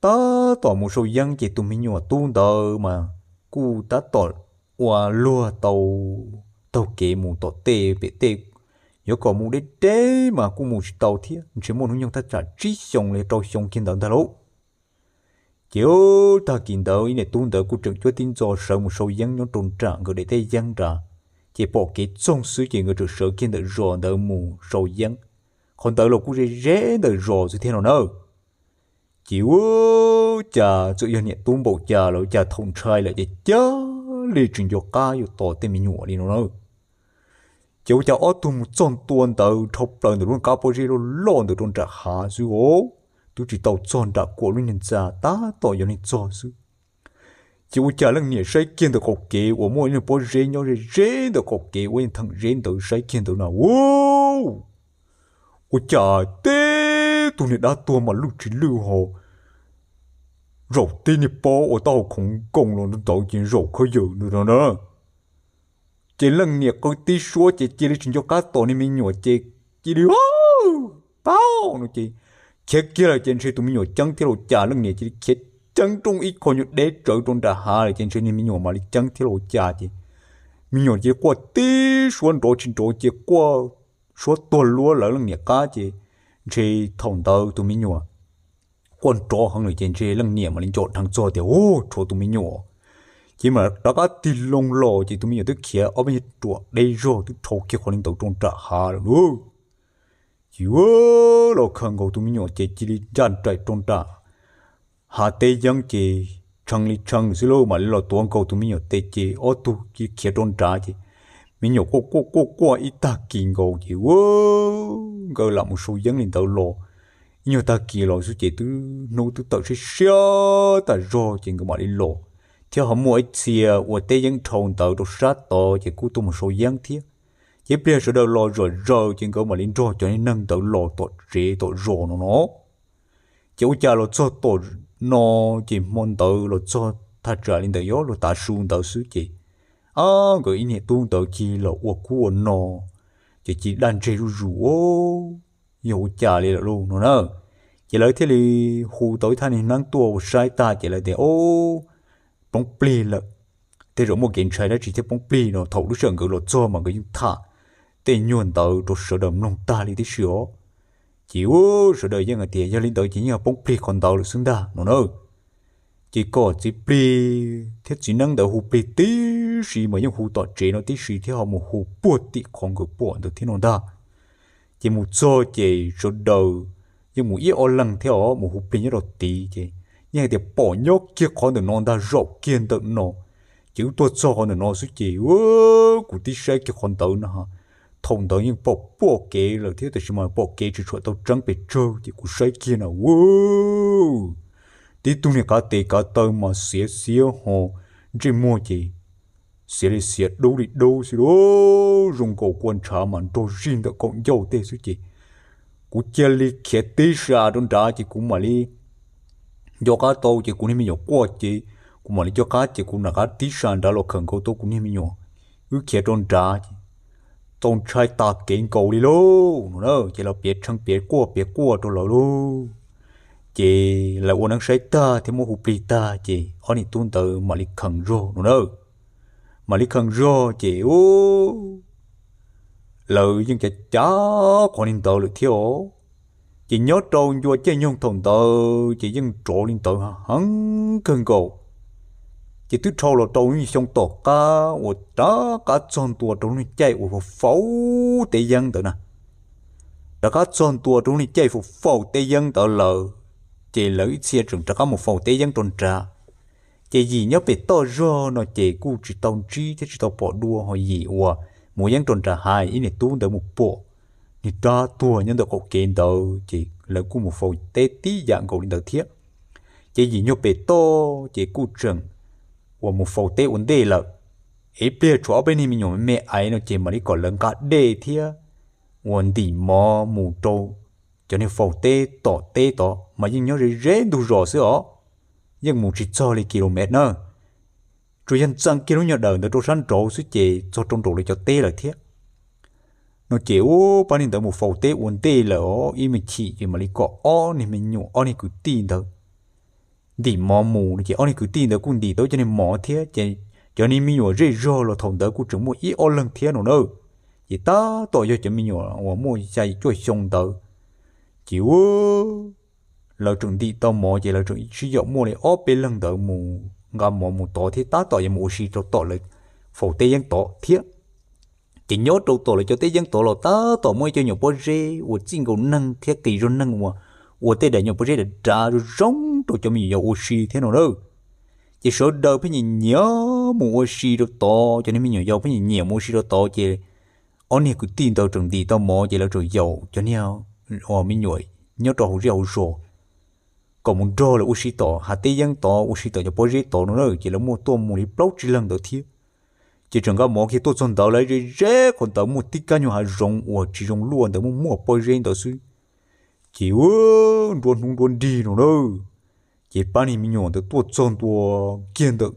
Tab tom mus sau yeeb ces tus me nyuam tub ntawd mas kuj tab tom ua luag tau taug kev mus tom tej pem tej, yuav kom mus deb deb mas kuj mus tsis tau thiab, ntshe muaj hnub nyoog thaj tsam tsib xyoos los yog rau xyoo kiag ntawd ntag lauj. Ces tag kis ntawd ib niam tub ntawd kuj tseem cuab tib ntxo sawv mus sau yeeb nyob rau nram nkawd daim teb yeeb nrad, ces pom kev txoog xwb ces nkawd tseem sawv kiag ntawm zos ntawd mus sau yeeb. Qhov ntawd los kuj ze ze ntawm zos xwb thiab no na. Ces ua cas txawm yog niam tub npaum cas los cas thaum ntshai lawm ces cia li tsis nco qab yuav tos tej me nyuam li no na. Ces ua cas ob tug mus txog ntua ntawd dhau plaws ntawm lub qab pob zeb loj loj ntawd rau nram hav xwb os, twb tsis tau txog nram kuam lub niag ntxa tab tom yog neeg txog xwb. Ces ua cas leej niam saib kiag ntawm qaum kev uas muaj ib lub pob zeb nyob ze ze ntawm qaum kev ua theem zeb ntawd saib kiag ntawd na, ua, ua cas tib tug niag dab tuag mas lwj tsis lwj ho zaum tib niag pob ua taub hau khoov nkoos los ntawd ces zaum khaub ncaws ntawd no na. Ces leej niam qw tib suab ces cia li tsis nco qab tos niag me nyuam ces cia li paub no ces khiav kiag lawm ces ntshe tus me nyuam ceeb thiab los cas leej niam cia li khiav ceeb rooj ib qho nyuag deb tsawv rau nram hav lawm ces ntshe niag me nyuam mam li ceeb thiab los cas ces me nyuam cia li quaj tib suab nrov tsis nrov ces quaj suab tuag luab lawv leej niam qab ces ntshe thaum ntawd tus me nyuam quaj nrov heev lawm ces ntshe leej niam mam li nco dheev txog tias ua tshuav tus me nyuam, ces mam rov qab tig loo los ces tus me nyuam twb khiav ob peb nyuag ruam deb zog twb dhau kiag qhov li ntawd rau nram hav lawm lauj. Ces ua los khaws nkaus tus me nyuam ces cia li ncaj nraim rau nram hav teb yeeb ces tshee li tshee xwb lauj, mam li los tuav nkaus tus me nyuam tes ces ob tug cia li khiav rau nrad ces me nyuam quaj quaj quaj quaj ib tag kis nkaus ces ua nkawd lam mus sau yeeb li ntawd los ib nyuag tag kis los xwb ces twb hnub twb tawm siab siab tas zog ces nkawd mam li los, thiab ho muaj ib txhia ua teb yeeb dhau ntawd rau sab tod ces kuj tuaj mus sau yeeb thiab. Ces ib pliag sawv daws los zom zaws ces nkawd mam li nrog cov niag neeg ntawd los tom tsev tom zos no no. Ces ua cas los txog tom no ces hmo ntawd los txog thaj tsam li ntawm yuav luag tav su ntawd xwb ces nkawd ib niam tub ntawd cia li los ua kub ua no, ces cia li daj ntseg zuj zus, yog ua cas li lawm lauj no na. Ces lawv thiaj li hu tau ib thaj niag neeb tuaj ua saib tag ces lawv tias, o, poob plig lawm, tej zaum muaj kev ntshai dab tsi thiaj poob plig no. Thaum lub sij hawm nkawd los txog mas nkawd yeej tham tej nyuag ntawd rau sawv daws mloog tag li tib si os. Ces sawv daws yeej hais tias yog li ntawd ces yeej poob plig qhov ntawd lawm xwb ntag no na. Ces kom txiv plig thiab txiv neeb ntawd hu plig tib si mas yeej hu tom tsev no tib si thiab ho mus hu puag tim qhov nkawd pom ntawd thiab no ntag. Ces mus txog ces sawv daws yeej mus ib ob leeg thiab os, mus hu plig nyob rau tid ces yeej hais tias pom nyob kiag qhov ntawm no ntag, zaum kiag ntawm no. Ces wb tuaj txog qhov ntawm no xwb ces kuv tib saib kiag qhov ntawd no, thaum ntawd yeej pom puag kev lawm thiab tab sis mas pom kev tsis tshua tau tseeb pes tsawg ces kuv saib kiag na, tib tug niag kav tes kav taw mas xiav xiav ho ntsej muag ces xiav li xiav dub li dub xwb lauj, zoo nkaus kua ntshav mas nrog zig ntawm kaum ncauj tej xwb ces kuv cia li khiav tib sa rau nrad ces kuv mam li nco qab tau ces kuv niag me nyuam quaj ces kuv mam li nco qab ces kuv rov qab tib sa nrad los khawm nkaus tau kuv niag me nyuam, wb khiav rau nrad ces tau ntshai tas kev nkaus li lauj no na. Ces lawv piav tshee piav quaj piav quaj rau lawv lauj, ces lawv ua neeb saib tag thiab muab hu plig tag ces ob niam tub ntawd mam li khees zog no na. Mam li khees zog ces lawv yeej cav cav qhov li ntawd lawm thiab os. Ces nyob rau ncua caij nyoog thaum ntawd ces yeej nrov li ntawd heev kawg nkaus. Ces twb dhau los rau lub xyoo tom qab uas rov qab txog ntua rau lub caij uas faus faus teb yeeb ntawd na. Rov qab txog ntua rau lub caij faus faus teb yeeb ntawd lawm, ces lawv ib txhia tseem rov qab mus faus teb yeeb rau nrad. Ces yim nyob pem toj zog no ces kuj tsis tau ntsib thiab tsis tau pom dua, ho yim uas mus yeeb rau nram hav ib niam tub ntawd mus pom niag dab tuag nyob ntawm qaum kev ntawd ces lawv kuj mus faus teb tib yam nkaus li ntawd thiab. Ces yim nyuag pem toj ces kuj tseem uas mus faus teb ua ntej lawm. Ib pliag tshuav ob peb niag me nyuam me me aiv no ces mam li kom lawv nqa dej thiab uas ntim mov mus rau cov niag faus teb tom teb tod mas yeej nyob ze ze ntug zos xwb os, yeej mus tsis txog li kilomev na. tsuas yog ntxeev kiag lub nyuag dawm ntawd rau sab nraud xwb ces txog rau nraum lawv cov teb lawm thiab. No ces ua pab niag ntawd mus faus teb ua ntej lawm os, ib me chim ces mam li kom ob niag me nyuam ob niag kwv tij ntawd ntim mov mus no ces ob niag kwv tij ntawd kuj ntim tau cov niag mov thiab ces cov niag me nyuam zej zog los thaum ntawd kuj tseem muaj ib ob leeg thiab no na. Ces tab tom yog cov me nyuam uas muaj xya cuaj xyoo ntawd, ces ua lawv tseem ntim tau mov ces lawv tseem sib yaum muaj li ob peb leeg ntawd mus nqa mov mus tod thiab tab tom yuav mus ua si rau tom lawv faus teb yeeb tod thiab. Ces nyob rau tom lawv cov teb yeeb tod los tab tom muaj ib co nyuam pob zeb uas txij nkaus neeg thiab qis zog neeg uas ua tej daim nyuam pob zeb dav dav zoo zoo rau cov me nyuam yaus ua si thiab no na. Ces sawv daws pheej nyiam nyiam mus ua si rau tod, cov niag me nyuam yaus pheej nyiam nyiam mus ua si rau tod ces ob niag kwv tij ntawd tseem ntim tau mov ces lawv tseem yaum cov niag me nyuam nyob rau hauv zej hauv zos kom mus nrog lawv ua si tom hav teb yeeb tod, ua si tom cov pob zeb tod no na. Ces lawv muaj tuaj mus li plaub tsib leeg ntawd thiab. Ces tseem nqa mov kiag tuaj txog ntawd lawv ze ze qhov ntawd muaj tib kab nyuag hav zoov uas tsis zoo luaj ntawd muaj muaj pob zeb ntawd xwb. Ces ua nruab hnub nruab nrig no na, ces pab niag me nyuam ntawd tuaj txog ntua kiag ntawm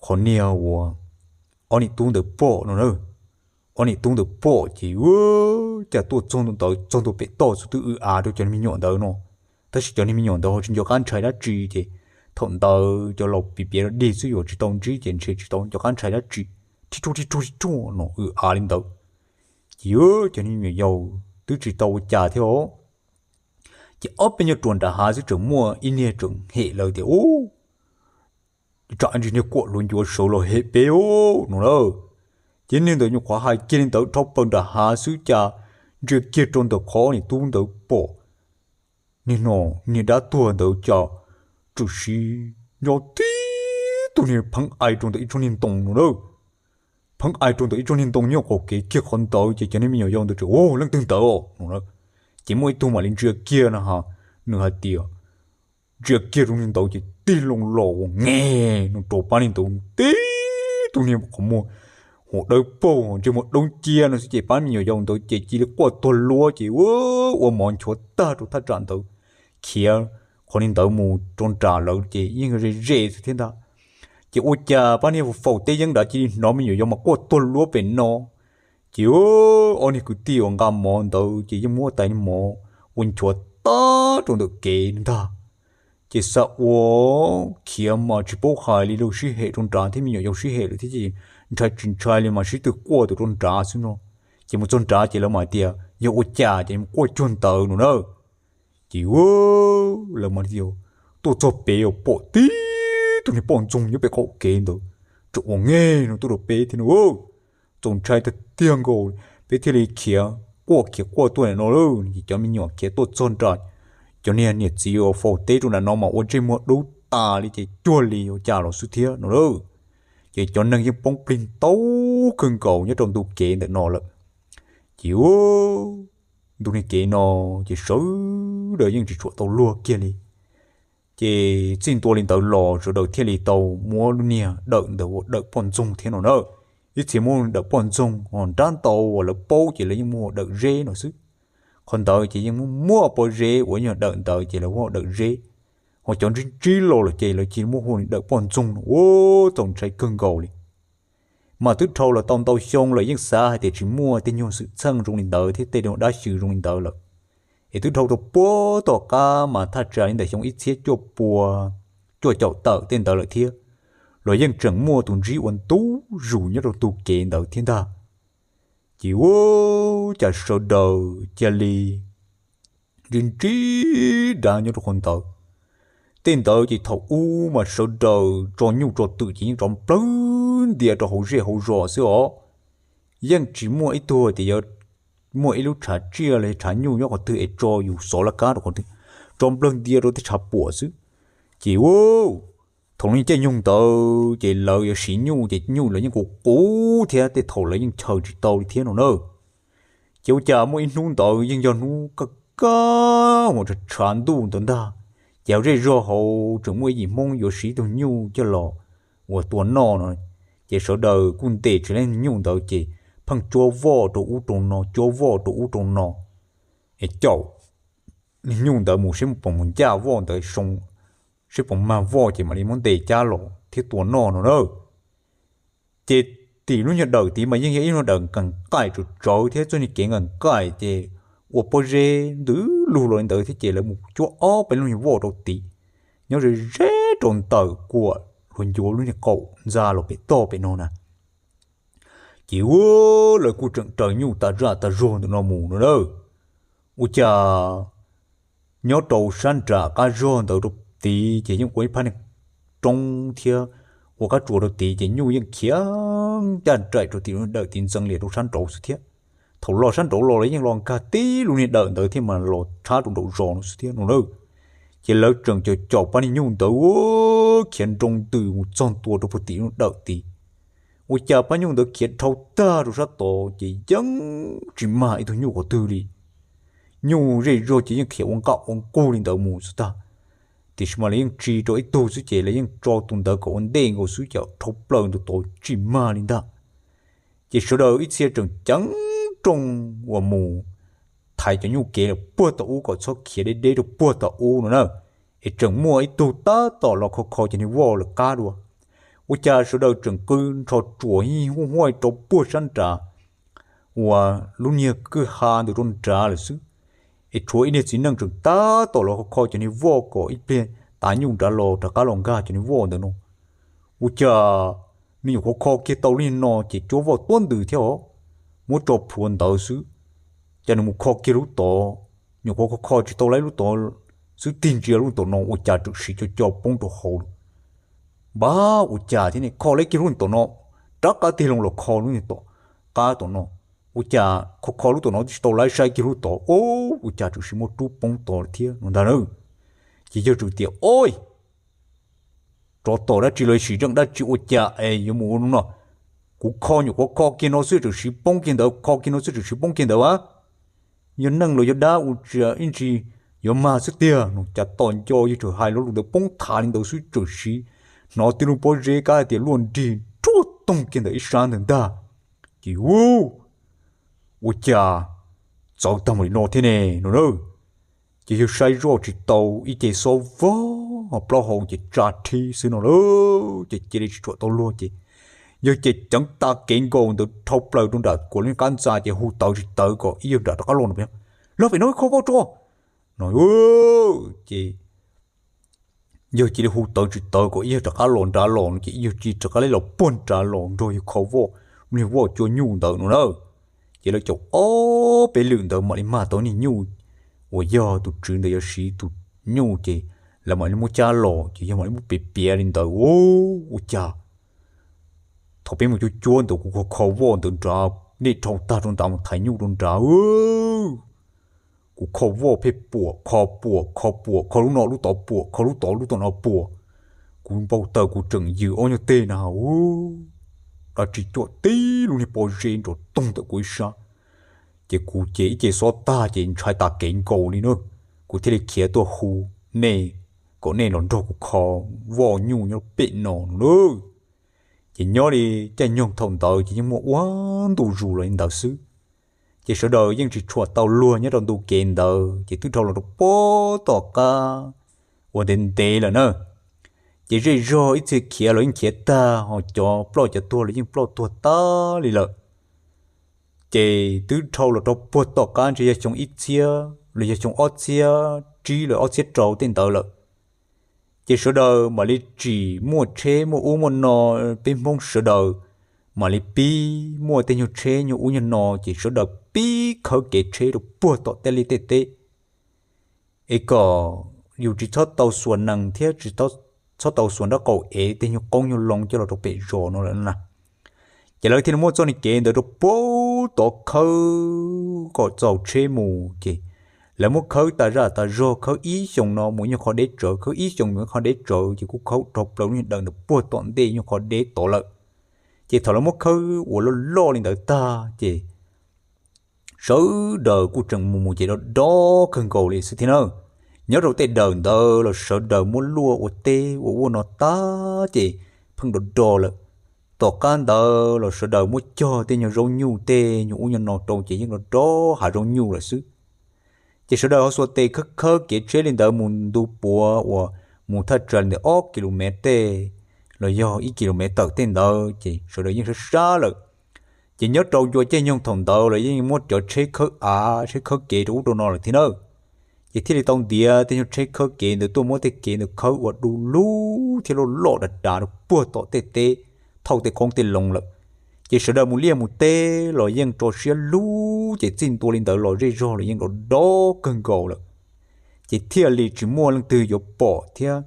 qhov niag uas ob niam tub ntawd pom no na. Ob niam tub ntawd pom ces ua cas tuaj txog ntua ntawd txog ntua pem toj xwb twb w av rau cov niag me nyuam ntawd no. Tab sis cov niag me nyuam ntawd ho tsis nco qab ntshai dab tsi ces thaum ntawd cov laus piav piav dig xwb yuav tsis tau ntsib ces ntshe tsis tau nco qab ntshai dab tsi, thib ruj thib ruj thib ruj no w av li ntawd. Ces ua cov niag me nyuam yaus twb tsis tau ua cas thiab os. Ces ob peb nyuag ruam nram hav xwb tseem muaj ib niag tseem hem lawv tias, Ub, tsam ntsis niag kuam hluas ncuav sawv los hem peb no lawm. Ces niag ntawd nyuam qhuav hais kiag li ntawd dhau plaws nram hav xwb cas ntsia kiag rau ntawm qhov niag tub ntawd pom niag no, niag dab tuag ntawd cas tsuam siv nyob tib tug niag pheeb ai rau ntawm ib tsob niag ntoo no lawm. Pheeb ai rau ntawm ib tsob niag ntoo nyob qaum kev kiag qhov ntawd ces cov niag me nyuam yaus ntawd tias, Ub, leej twg ntawd no? Ces muaj ib tug mam li ntsia kiag no ha, nws hais tias, ntsia kiag rau niag ntawd ces tig loo los ua nge no rau pab niag ntawd tib tug niag qhov muag, hua dawb paug ntsej muag dawb ncia no xwb ces pab me nyuam yaus ntawd ces cia li quaj tuag luab ces ua mov nchuav tag rau thaj tsam ntawd, khiav qhov niag ntawd mus rau nram lawv ces yeej ze ze xwb thiab ntag. Ces ua cas pab niag faus teb yeeb ntawd cia li hnov me nyuam yaus mas quaj tuag luab pem no. Ces ob niag kwv tij uas nqa mov ntawd ces yeej muab tais niag mov ua nchuav tag rau ntawm kev ntag. Ces xav ua khiav mas tsis paub hais li, luag sib hem rau nrad thiab me nyuam yaus sib hem lawm thiab ces ntshai tsis ntshai li mas sib tw quaj tus rau nrad xwb no. Ces mus txog nrad ces lawv mam tias yog ua cas ces mus quaj cuag ntawd no na. Ces lawv mam tias tuaj txog pem pom tib tug niag poj ntxoog nyob pem qaum kev ntawd, tseem ua nge no tuaj rau peb thiab no. Txaus ntshai tiag tiag nkaus, peb thiaj li khiav quaj khiav quaj tuaj ntawm no lawm. Ces cov me nyuam khiav tuaj txog nram, cov niag niam txiv uas faus teb rau nram no mas ua ntsej muag dub tas li ces cuag li ua cas los xwb thiab no lawm. Ces cov neeg yeej poob plig ntau kawg nkaus nyob rau ntu kev ntawm no lawm. Ces ntu niag kev no ces sawv daws yeej tsis tshua tau luag kiag li. Ces txij ntua li ntawd los sawv daws thiaj li tau muab lub niag dawm ntawd ua dawm poj ntxoog thiab no na. Ib txhia muab dawm poj ntxoog ho nrab ntau uas lawv paub ces lawv yeej muab ua dawm zeb no xwb. Qhov ntawd ces yeej muaj muaj pob zeb uas yog dawm ntawd ces lawv hu ua dawm zeb. Ho cov ntsib ntsib laus lawm ces lawv cia li muab hu ua dawm poj ntxoog no ua txaus ntshai kawg nkaus li. Mas twb dhau los tau ntau xyoo lawm yeej xav hais tias tsis muaj tej nyuag xwm txheej zoo li ntawd thiab tej dab xyw zoo li ntawd lawm. Es twb dhau rau puag tom qab mas thaj tsam li ntawm xyoo ib txhiab cuaj pua cuaj caum tawm tej ntawd lawm thiab, los yeej tseem muaj tus ntsib ua ntu zus nyob rau ntu kev ntawd thiab ntag. Ces ua cas sawv daws cia li ntsib ntsib dav nyob rau qhov ntawd. Tej ntawd ces thaum ub mas sawv daws tso nyuj tso twm ces yeej tso nplawg ntia rau hauv zej hauv zos xwb os. Yeej tsis muaj ib tug tias yuav muaj ib lub tshav tsiaj los tshav nyuj nyob qhov twg es tso yus xov laj kab rau qhov twg, tso nplawg ntia rau tej tshav puam xwb. Ces thaum lub caij nyoog ntawd ces lawv yuav siv nyuj ces nyuj lawv yeej quv quv thiab tej thaum lawv yeej chaws tsis tau li thiab no na. Ces ua cas muaj ib hnub ntawd yeej yog hnub kaj kaj mus tshav ntuj ntawd ntag, ces hauv zej zog hauv tseem muaj ib yim Hmoob yuav siv ib tug nyuj coj los ua tua noj no. Ces sawv daws kuj ntes tsis leej nyuj ntawd ces pheej cuab voj rau ub rau no, cuab voj rau ub rau no, es caum nyuj ntawd mus seb puas mus ncaj voj ntawd, seb puas mag voj ces mam li muab ntes cab los thiab tua noj no na. Ces tim lub nyuag dawm tid mas yeej yog ib lub dawm nqaim nqaim tsawv tsawv thiab txoj niag kev nqaim nqaim ces ua pob zeb ntws lug los li ntawd thiab ces lawv mus cuab ob peb lub niag voj rau tid, nyob ze ze rau ntawm kuam hluas ncuav lub niag qaum ntxa los pem toj pem no na. Ces ua lawv kuj tseem raws nyuj tas zaj tas zog ntawm no mus no na. Ua cas nyob rau sab nram qab zog ntawd rau tid ces yeej ua ib phab niag roob thiab ua qab tsuas rau tid ces nyuj yeej khiav ncaj nraim rau tim dawm tid ntxeev lias rau sab nraud xwb thiab. Thaum los sab nraud los los yeej los nkag tib lub niag dawm ntawd thiab mas los tshab rau nraum zos no xwb thiab no na. Ces lawv tseem caum caum pab niag nyuj ntawd ua khiav nroo ntws mus txog ntua rau puag tim lub dawm tid. Ua cas pab nyuj ntawd khiav dhau tag rau sab tod ces yeej tsis mag ib tug nyuj qhov twg li. Nyuj zej zog ces yeej khiav ua nqaj ua nqug li ntawd mus xwb tag, tiam sis mas lawv yeej tsis rau ib tug xwb ces lawv yeej tso tus ntawd kom ua ntej nkaus xwb ces dhau plaws ntawm tod tsis mag li ntag. Ces sawv daws ib txhia tseem ceev nrooj uas mus thaiv cov nyuj kev lawm puag tom ub kom txhob khiav deb deb rau puag tom ub no na, es tseem muaj ib tug tab tom los kho kho cov niag voj lawm qab dua. Ua cas sawv daws tseem qw nrho tsuam hu huaj rau puag sab nrad uas lub niag kwj ha ntawd rau nrad lawm xwb, es tshuav ib niag txiv neej tseem tab tom los kho kho cov niag voj kom ib pliag tav nyuj nrad los rov qab los nkag cov niag voj ntawd no. Ua cas nws nyuam qhuav kho kiag tau lub niag no ces cuab voj tuab ntws thiab os, muab tso plhuav ntawd xwb, cas nws mus kho kiag lub tod, nyuam qhuav kho kho tsis tau lub tod xwb tig ntsia lub tom no ua cas txawm siv co co poob rau hauv lawm. Npab ua cas thiab ne, kho lawm kiag lub tom no, rov qab tig loo los kho lub tom qab tom no, ua cas kho kho lub tom no tsis tau lawm saib kiag lub tod, ua cas txawm siv muab rub poob tod lawm thiab no ntag na. Ces yawg txawm tias, Oj, tsov tom dab tsi los sim zeej dab tsi ua cas es yuav mus ua no? Kuv kho nyuam qhuav kho kiag no xwb txawm siv poob kiag ntawd, kho kiag no xwb txawm siv poob kiag ntawd a. Yog neeg los yog dab ua ib ntsis yuav mag xwb tiag no. Cas tom nco yawg txawm hais lo lus ntawd poob thav li ntawd xwb txawm siv hnov tib lub pob zeb kab hais tias luaj nrig nruab toog kiag ntawm ib sab ntawd ntag. Ces ua cas txawv tag mus li no thiab ne no na. Ces yawg saib zoj tsis tau, ib ce xob vog plaub hau ces tsa rhib xwb no lawm ces cia li tsis tshua tau luag ces yawg ces ceev tas kev nkaus ntawd dhau plaws rau nram kuam lub qab ntxa ces hu tawv tsis tawv kom ib yawg nram rov qab los no, Los pem no kho voj tso no. Ces yawg cia li hu tawv tsis tawv kom ib yawg rov qab los nrad los no ces ib yawg cia li rov qab los puag nrad los nrog yawg kho voj, niag voj cua nyuj ntawd no na. Ces lawv caum ob peb lwm ntawd mam li mag tau niag nyuj uas yog tus tswv ntawd yuav siv tus nyuj ces lawv mam li muab cab los ces yawg mam li muab piav piav li ntawd ua cas thaum peb mus cuab cuab ntawd kuv kho kho voj ntawd nrad, nej dhau tag rau nrad mus thaiv nyuj rau nrad, kuv kho voj pheej puam, kho puam, kho puam, kho lub no lub tod puam, kho lub tod lub tom no puam. Kuv npau taws kuv tseem yws ob nyuag teg na, dab tsi cuam tib lub niag pob zeb nrov toog ntawm kuv ib sab. Ces kuv ces ib ce xob tag ces ntshai tas kev nkaus li na, kuv thiaj li khiav tuaj hu nej kom nej los nrog kuv kho voj nyuj nyob pem no no na. Ces nyob li caij nyoog thaum ntawd ces yeej muaj ua ntu zus los li ntawd xwb. Ces sawv daws yeej tsis tshua tau luag nyob rau ntu kev ntawd ces twb dhau los rau puag tom qab uas ntev ntev lawm na. Ces zej zog ib txhia khiav los yeej khiav tag, ho cov ploj cov tuag los yeej ploj tuag tag li lawm. Ces twb dhau los rau puag tom qab ntshe yog xyoo ib txhiab los yog xyoo ob txhiab tsib los ob txhiab rau tej ntawd lawm. Ces sawv daws mam li tsim muaj tsheb muaj ub muaj no, peb Hmoob sawv daws mam li pib muaj tej nyuag tsheb nyuag ub nyuag no ces sawv daws pib khawb kev tsheb rau puag tom tej liaj tej teb, es kom yus tsis txhob tau xuas nees thiab tsis txhob tau xuas nraub qaum ev tej nyuag qoob nyuag loo coj los rau pem zos no lawm na. Ces lawv thiaj li muaj txoj niag kev ntawd rau puag tod khawb kom txaus tsheb mus ces lawv muab khawb tas zaj tas zog, khawb ib xyoos no mus ib nyuag qhov deb tsawv, khawb ib xyoos mus ib qhov deb tsawv ces kuj khawb dhau plaws lub niag dawm ntawd puag tom ntej ib nyuag qhov deb tod lawm. Ces thaum lawv muab khawb uas loj loj li ntawd tag ces sawv daws kuj tseem mus mus ces dob dob kawg nkaus li xwb thiab na. Nyob rau tej dawm ntawd los sawv daws muab luaj ua teb ua ua no tag ces pheej dob dob lawm. Tom qab ntawd los sawv daws muab cog tej nyuag zaub nyuj tej nyuag ub nyuag no rau ces yeej dob dob hav zaub nyuj lawm xwb. Ces sawv daws ho xuas tes khawb khawb kev tsheb li ntawd mus ntu puav uas mus thaj tsam li ntawm ob ki lu mev tej los yog ib kis lus mev tawm tej ntawd ces sawv daws yeej sab sab lawm. Ces nyob rau ncua caij nyoog thaum ntawd los yeej muab cov tsheb khawb av tsheb khawb kev rau ub rau no lawm thiab nawb. Ces thiaj li tau ntiav tej nyuag tsheb khawb kev ntawd tuaj muab tej kev ntawd khawb ua du lug thiab loj loj dav dav rau puag tom tej teb, thauj tej qoob tej loo lawm. Ces sawv daws mus liaj mus teb los yeej tso siab lug ces txij ntua li ntawd los zej zog los yeej dov dov kawg nkaus lawm. Ces thiaj li tsis muaj leej twg yuav pom thiab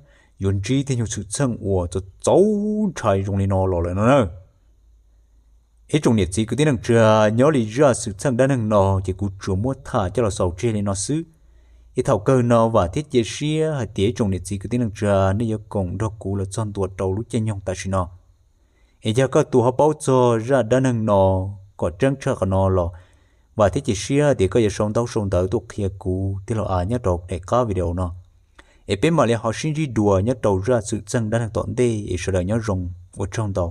yuav ntsib tej nyuag xwm txheej uas txaus txaus ntshai zoo li no los lawm no na. Ib tsoom niam txiv kwv tij neej tsa, nyob li zaj xwm txheej dab neeg no ces kuv tsuas muab tham coj los xaus tseg li no xwb. Es thaum kawg no vam thiab cia siab hais tias ib tsoom niam txiv kwv tij neej tsa nej yuav koom nrog kuv los txog ntua rau lub caij nyoog tam sim no. Es yog koj tus ho paub txog zaj dab neeg no kom tseeb tshaj qhov no los, vam thiab cia siab tias koj yuav sau ntaub sau ntawv tuaj qhia kuv tij laug av nyob rau daim qab video no. Es peb mam li ho sib ntsib dua nyob rau zaj xwm txheej dab neeg tom ntej es sawv daws nyob zoo, ua tsaug ntau.